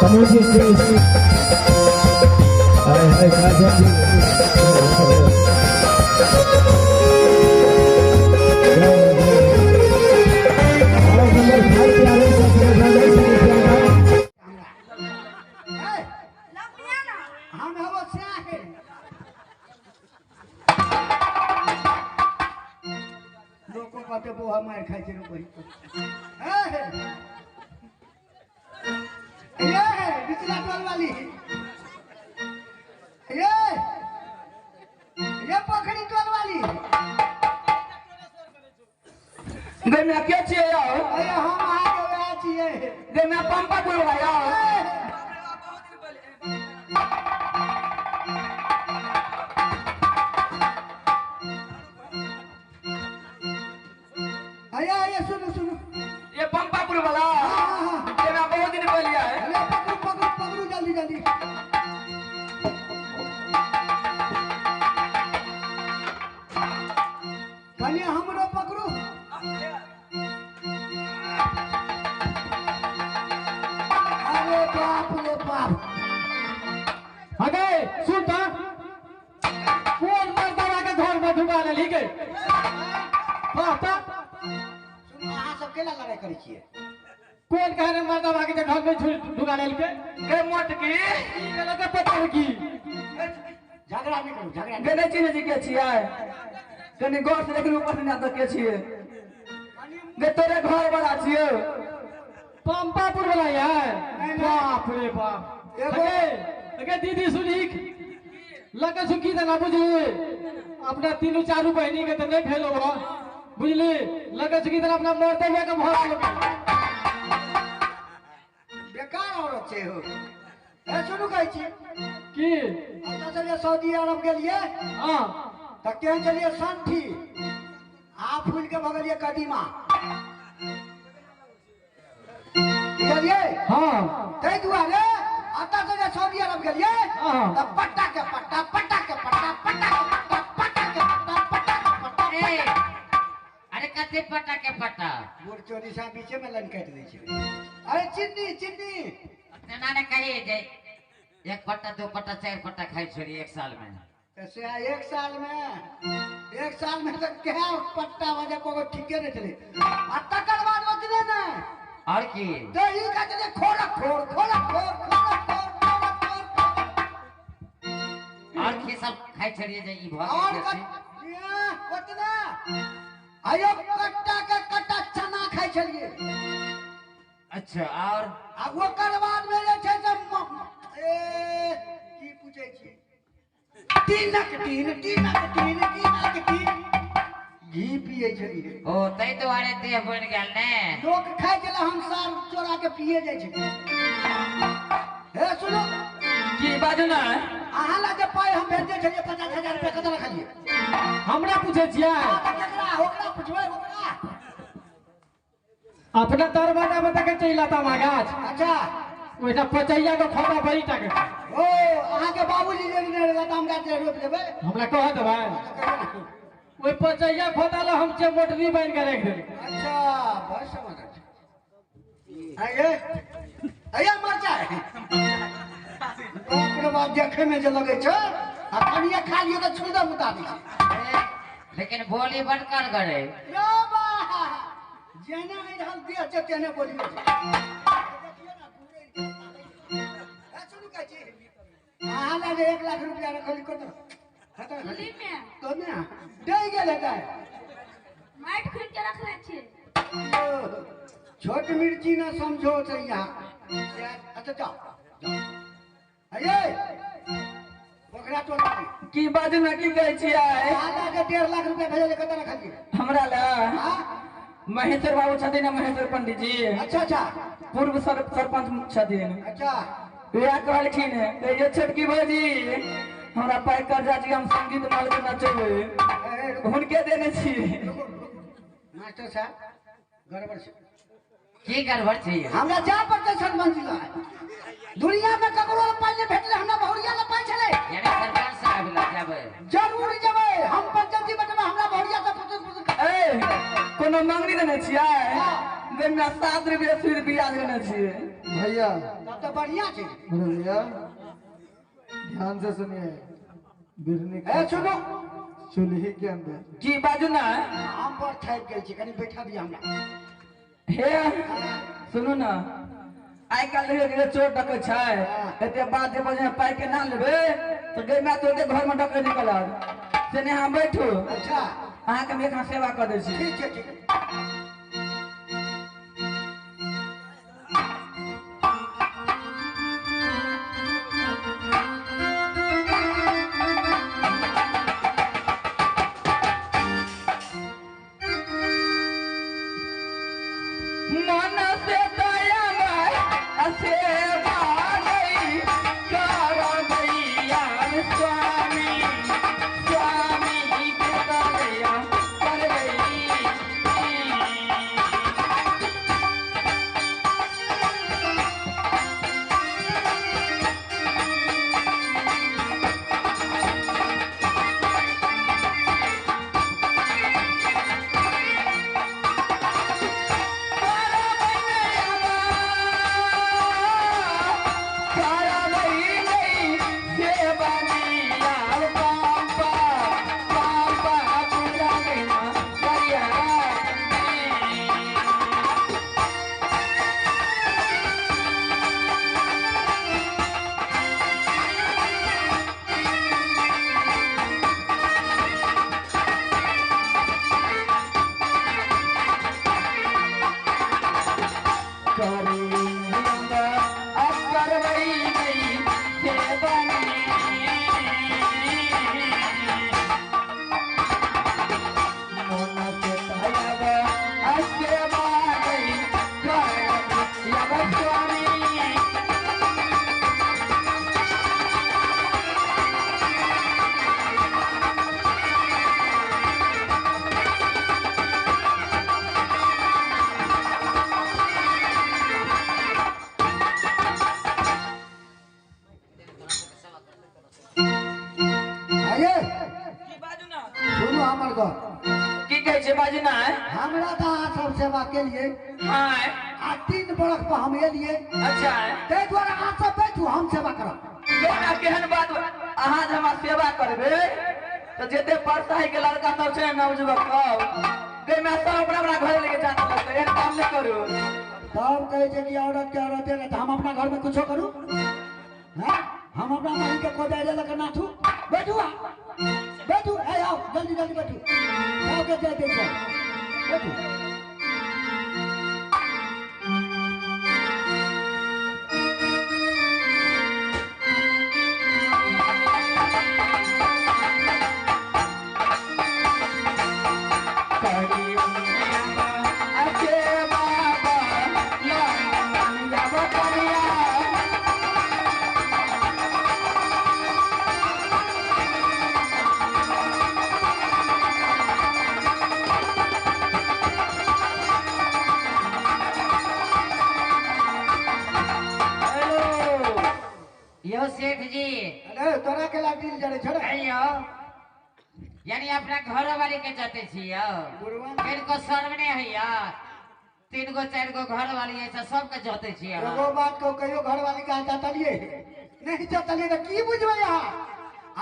Community space. Hi hi Kajan ji. और number 5 पे आवे 17,000 रुपया। हम हबो से है। लोको कहते बोहा मार खाइ छै रे। ये बिचला टोल वाली, ये पोखरी टोल वाली। गे मैं के छियै यौ? अरे हम अहाँके वएह छियै। गे मैं पंपा बोलवा यौ। अरे अरे सुनू सुनू। ये पंपापुर वाला। हाँ हाँ। गे मैं बहुत दिन पहले है। अरे पकड़ू पकड़ू पकड़ू जल्दी जल्दी। कनी हमरो पकड़ू। अरे बाप रे बाप। अगे सुन त, कोन मर्दावा के घर में डुबा लेली गे? हाँ त। सुनू, अहाँ सब केला लड़ाई करै छियै? कोन कहे रे मर्दावा के घर में डुबा लेलके? गे मोटकी। ई गेल के पता की। झगड़ा नहि करू, झगड़ा। गे नहि चिन्है छी के छियै? कनी गौर से देखलू, ऊपर से ना तऽ के छियै? गे तोरे घर वाला छियै। पंपापुर वाला यार। बाप रे बाप। अगे अगे दीदी सुनी, लगे सुखी त ना बुझी अपना तीनू चारू बहिनी के त नहीं भेलो हो बुझली। लगे सुखी त अपना मरते हुए के भर गेलो। बेकार औरत छै हो। ए सुनू, कहै छी की? एतऽ चलिए सऊदी अरब गेलियै। हाँ। तऽ केहन चलिए संठी आ फूल के भगलियै कदीमा बुझलियै? हाँ। ताहि दुआरे एतऽ से जे सऊदी अरब गेलियै हाँ। तऽ पट्टा के पट्टा, पट्टा के पट्टा, पट्टा के पट्टा, पट्टा के पट्टा, पट्टा के पट्टा। ए, अरे कथी पट्टा के पट्टा? बूढ़ चोरी सा बीचे में लाइन काटि दै छै। अरे चिन्नी चिन्नी। तेना ने कही जे एक पट्टा, दो पट्टा, चार पट्टा खाइ छोड़ी एक साल में। तऽ से एक साल में, एक साल में तऽ कै पट्टा बजे कोनो ठीके नहि छलै। आ तकर बाद ओतने ने। और की? दही खाइ छलियै खोरक खोर, खोरक खोर, खोरक खोर, खोरक खोर। और की सब खाइ छलियै जे ई भऽ और गेल बेसी? ओतने आयो कट्टा के कट्टा चना खाइ छलियै। अच्छा, और? आ ओकर बाद में जे छै से ए की पूछै छी, टीनक टीन, टीनक टीन, टीनक टीन घी पियै छलियै। ओ ताहि दुआरे देह बनि गेल ने। लोक खाइ छलै, हम साल चोरा के पिए जाइ छलियै। हे सुनू। की बाजू ना? अहाँ ला जे पाइ हम भेजने छलियै 50,000 रुपया, कतऽ रखलियै? हमरा पूछै छियै? हाँ, तऽ केकरा ओकरा पुछबै ओकरा। अपना दरवाजा में तक चलि आता गाछ। अच्छा। ओहिटा पचैया के खोदा बड़ी टा के। ओ अहाँके बाबूजी जे ने लताम गाछ जे रोपि देबै। हमरा कह देबै। ओहि पचैया खोदा ला हम छै मोटरी बान्हि के राखि देली। अच्छा, बड़ समझ छै। आइए आइए मरचाइ, बाप रे बाप, देखै में जे लगै छै आ कनिए खा लियौ तऽ छुदर उतार दै छै। ए, लेकिन बोली बड करगर है। रे बा, जेना आइ रहल देह छै तेने बोलियो छै। देखियौ ने, घूरै छै। ए, सुनू, कहै छी अहाँ लग 1 लाख रुपया रखली, कतऽ कतऽ रखली? चुल्ही में। तो ने डहि गेल हेतै। माटि खुनि के रखले छी। छोट मिर्ची ना समझो छै यहाँ। अच्छा जाओ जाओ। अये पोखरा टोल वाली। की बाजू ना, की कहै छियै? अहाँ लग 1.5 लाख रुपया भेजले, कतऽ रखलियै? हमरा लए? हाँ। महेश्वर बाबू छथिन ने, महेश्वर पंडित जी। अच्छा अच्छा। पूर्व सरपंच छथिन। अच्छा। वएह कहलखिन ये छोटकी भौजी, हमरा पाइ कर्जा छी, हम संगीत माल के नचेबै। ए, रुकू। हुनके देने छी। रुकू, रुकू। मास्टर साहब, गड़बड़ छै। की गड़बड़ छै? हमरा जाय पड़तै सरपंच लग। दुनिया में ककरो लग पाइ नहि भेटलै, हमरा बहुरिया लग पाइ छलै। यानी सरपंच साहब लग जेबै? जरूर जेबै हम। पंचायती बटबै, हमरा बहुरिया से पुत्र पुत्र। ए, कोनो मंगनी देने छियै? देने 7 रुपया सूद ब्याज लेने छियै। भैया। तब तो बढ़िया छै। भैया ध्यान से सुनिए, बिरनी ए सुनो चूल्ही के अंदर की बाजू ना। हम पर थाकि गेल छी, कनी बैठा दिया हमरा। हे सुनू ना, आइ काल्हि देखियौ जे चोर डकै छै, एते बात जे बजे पाइ के ना लेबै तऽ गै माय तोरे घर में डकै निकलत। से नहि अहाँ बैठू। अच्छा अहाँके हम एक हाथ सेवा कऽ दै छी। ठीक छै ठीक। मन से दया सेवा नहीं करबैया स्वामी, स्वामी के दया करबै। सुनू हमर गप। की कहै छै बाजू ना। हमरा तऽ अहाँ सब सेवा केलिए। हाँ आ 3 बरख पर हम एलिए। अच्छा ताहि दुआरे अहाँ सब बैठू, हम सेवा करब। केना केहन बात, अहाँ जे हमरा सेवा करबै तऽ जते परसाही के लड़का सब छै नवयुवक सब, गै माय सब अपना अपना घर लेके जाते लगतै। एहन काम नहि करू। तब कहै छै कि औरत के औरते रहत, हम अपना घर में कुछो करू। हाँ हम अपना बहिन के कोदारि लऽ कऽ नाथू। बैठू बैठू, ए आओ जल्दी जल्दी बैठू, सबके जाय दै छै, बैठू। यो सेठ जी। अरे तोरा के ला दिल जरे छोड़। अयो यानी अपना घर वाली के जाते छी यो, इनको शर्म नहीं है यार। 3 गो 4 गो घर वाली ऐसा सबके जाते छी। एगो बात को कहियो घर वाली का जातलिए नहीं जातलिए तो की बुझबै अहाँ।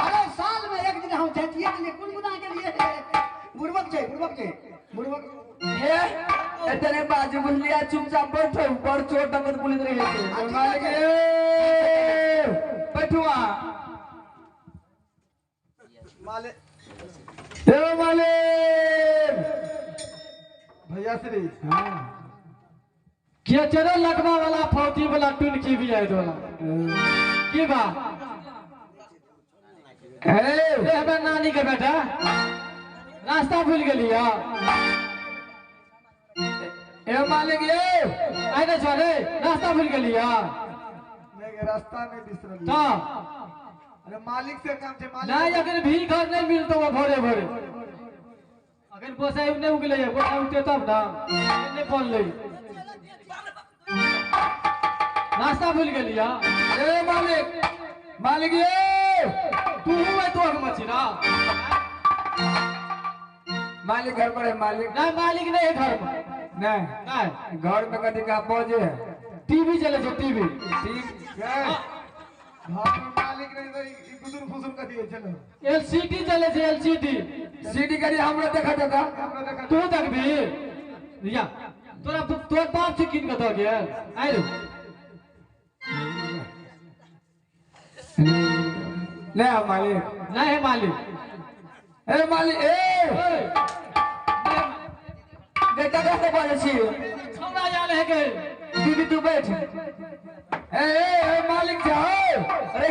अरे साल में एक दिन हम जातिए के लिए कोन गुनाह के लिए। बुड़बक छै, बुड़बक छै, बुड़बक। हे एतने बाजू बुझलिया, चुपचाप बैठो, बड़ चोर डकैत पुलिस रहे छै। मालिक बैठू अहाँ। मालिक ए मालिक भैया श्री। हाँ के चलो लकवा वाला फौजी वाला टुनकी भी आए वाला की बा। ए हमरा नानी के बेटा रास्ता भूल गेली। ए मालिक ए आइ ने छोड़े, रास्ता भूल गेली। नहीं रास्ता नहीं बिसरल। तो अरे मालिक से काम छै मालिक। नहीं अगर भी घर नहीं मिलतो वो भोरे भोरे अगर गोसाई नहीं उगले, गोसाई उठे तब ना नहीं पड़ले। रास्ता भूल गेली। ए मालिक, मालिक ए तू हुए तो मछी ना। मालिक घर पर है मालिक? नहीं मालिक नहीं है घर पर। नहीं नहीं घर में कभी का पहुंचे है। टीवी चले छै टीवी घर में मालिक नहीं तो ई गुदुर फुसुर कर दिए चलो एलसीडी चले छै एलसीडी सीडी करी हमरा देखा देता हमरा देखा तू देखबी या तोरा तोर बाप से किन के दऽ गेल आइ रे ले आ मालिक नहीं है मालिक ए मालिक ए ओए बेटा कते बाजै छी छौड़ा आयल है के दीदी तू बैठ ए ए ए मालिक जाओ अरे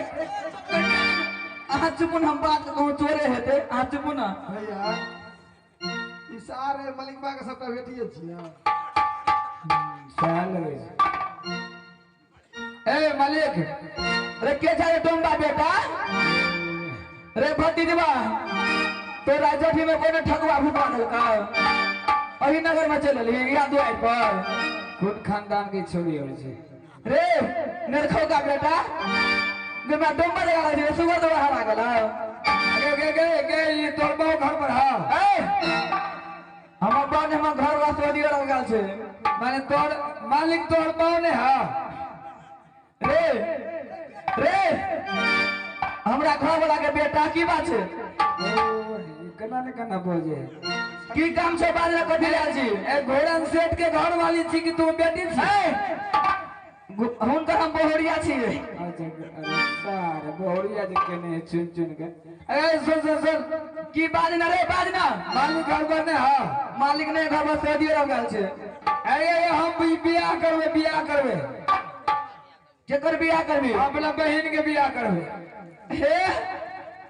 अहाँ चुप न हम बात कहूँ चोरे हेतै अहाँ चुप न भैया ई सारे मालिक बा के सबटा बेटिए छियै सएह लगै छै ए मालिक रे के छै रे डोंबा बेटा रे भतीजबा तोरा जठी में कोनो ठगुआ भुकवा देलकौ अही नगर में चलि एलही इएह दुआरि पर कोन खानदान के छोरी होइ छै रे नरखौका बेटा गे हमरा डोंबा लगा रहल छै सुगर दवा हरा गेलौ गे गे गे गे ई तोर बाप घर पर हा ए हमर बाप ने हमर घर वाला सऊदी अरब गेल छै माने तोर मालिक तोर बाप ने हा रे रे हमरा घर वाला के बेटा की बात छै ओ ई केना ने केना बजे की काम छै बाजला कथी लायल छी ए घोड़न सेठ के घर वाली छी कि तू बेटी छी ए हुनकर हम बोहरिया छी अच्छा अरे सारे बोहरिया जे केने है चुन चुन के ए सुन सुन सुन की बाजना रे बाजना मालिक घर पर ने हा मालिक ने घर पर सऊदी अरब गेल छै ए ए हम भी बियाह करबे बियाह करबे केकर बियाह करबी अपना बहिन के बियाह करबे हे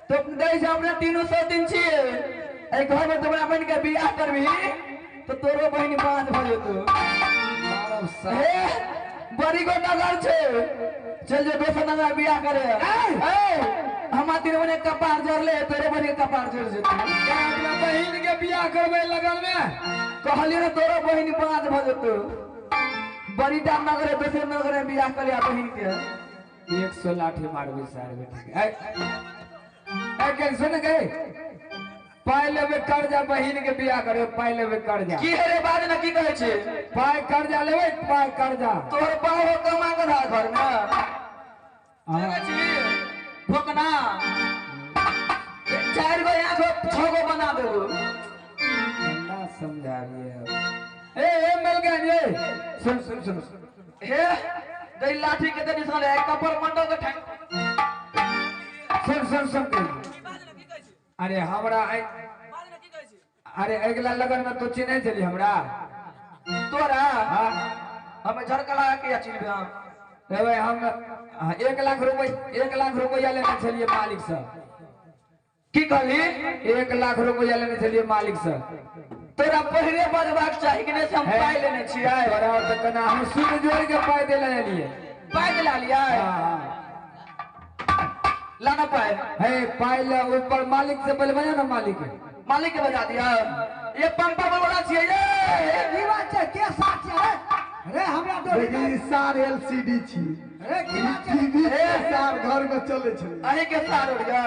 तो दै छै अपने 300 दिन छियै एहि घर में तोरा बहिन के बियाह करबी तो तोरो बहिन बाँझ भऽ जेतौ मारब सार हे बड़ी गो नगर छै चल जो दोसर नगर बियाह करे ए हमरा तीन बने कपार जरले तोरे बहिन के कपार जर जेतौ क्या अपना बहिन के बियाह करबे लगन में कहलियै ने तोरो बहिन बाँझ भऽ जेतौ बड़ी टा नगर है दोसर नगर में बियाह कर लिया बहिन के 100 लाठी मारबे सार बेटी के ए ए के सुन गए पाई लेबे कर्जा बहिन के बियाह करबे पाई लेबे कर्जा की हे रे बाज ना की कहै छै पाई कर्जा लेबे पाई कर्जा तोहर बाप हो कमा के रहा घर में हाँ। भोकना 4 गो यहाँ गो 6 गो बना देबो ना समझा रही है ए ए मिल गया ये सुन सुन सुन हे दई लाठी के दे निशान है कपर मंडल के ठंग सुन सुन सुन अरे हमरा अरे अगला लगन में तो चिन्ह चली हमरा तोरा हाँ हमें झड़का लगा के चिन्हबे हम रे भाई हम हाँ, 1 लाख रुपया 1 लाख रुपया लेने चलिए मालिक से की कहली 1 लाख रुपया लेने चलिए मालिक से तोरा पहले बजबाक चाही कि नहीं से हम पाई लेने छियै तोरा और तो कना हम सूद जोड़ के पाई दे लिए पाई दिला लियै हाँ हाँ लाना पाई हे पाई ले ऊपर मालिक से बोलबे ना मालिक मालिक के बजा दिया ये पंपा वाला छियै ये की बात छै के साथ छै रे हमरा डोरी देखी ई सार एलसीडी छी रे की बात छै टीवी के सार घर में चले छै अहीं के सार उड़ गया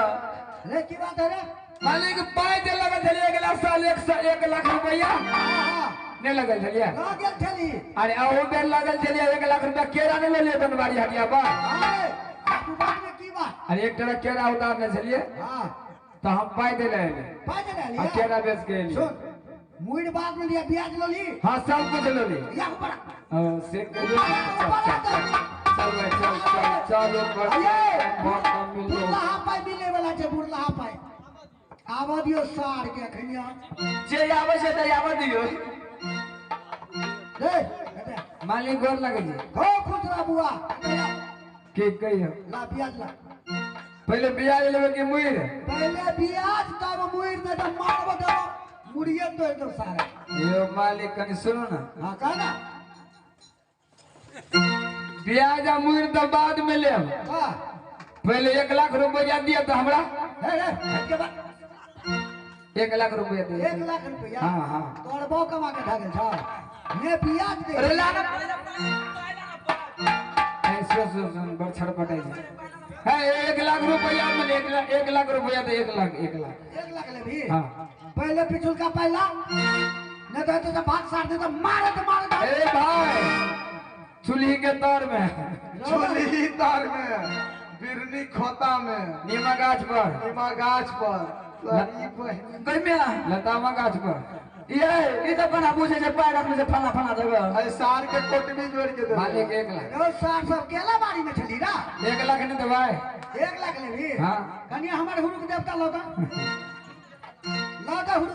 रे की बात है रे मालिक पाई दे लगल छलियै अगला साल 1 लाख रुपया हां नहीं लगल छलियै हां गेल छली अरे अहू बेर लगल छलियै 1 लाख रुपया केरा नहीं लेलियै बनवारी हटिया पर अरे तू बात में की बात अरे एक तरह केरा उतारने छलियै हां तो हम पाई दे ले पाई दे आ लिया केरा बेच के एलियै सुन मुड़ बाद में लिया ब्याज लो ली हाँ सब कुछ ले ली या ऊपर से कहियो चल चल चल चल चल ऊपर बहुत कम मिल बुरलाहा पाई मिले वाला छै बुरलाहा पाई आबऽ दियौ सार के अखनिया जे आबै छै ते आबऽ दियौ रे मालिक गोर लगे छै हो खुश रह बुआ की कहियो ला ब्याज ला पहले ब्याज लेबे कि मुइर पहले ब्याज तब मुइर दे तब मारबो देबो मुड़िए तोड़ दो सारा यो मालिक कनी सुनो ना हाँ कह ना ब्याज आ मुइर तो बाद में लेब हाँ पहले 1 लाख रुपया दिया तो हमरा हे रे हट के बाद 1 लाख रुपया दिया 1 लाख रुपया हाँ हाँ तोर बो कमा के ढागल छौ ने ब्याज दे अरे लाना ए सुन सुन सुन बड़ छड़पटाइ छै है 1 लाख रुपया में 1 लाख रुपया दे 1 लाख 1 लाख 1 लाख लेबी हाँ पहले पिछुलका पहला नहीं तो तो भाग सार दे तो मारे तो मारे ए भाई चूल्ही के तर में, चूल्ही तर में, बिरनी खोता में, नीमा गाछ पर, नीमा गाछ पर। तोरी बहिन गइमिया लतामा गाछ पर। ये ई त बना बुझे छै पाइ रखने छै फला फला जगह। अरे सार के कोटमी जोड़ के दे। मालिक 1 लाख। रौ सार सब केला बाड़ी में छली ना। 1 लाख नहीं देबै। 1 लाख लेबी? हाँ। कनिया हमर हुरुक देवता लौटा लौटा हुरुक।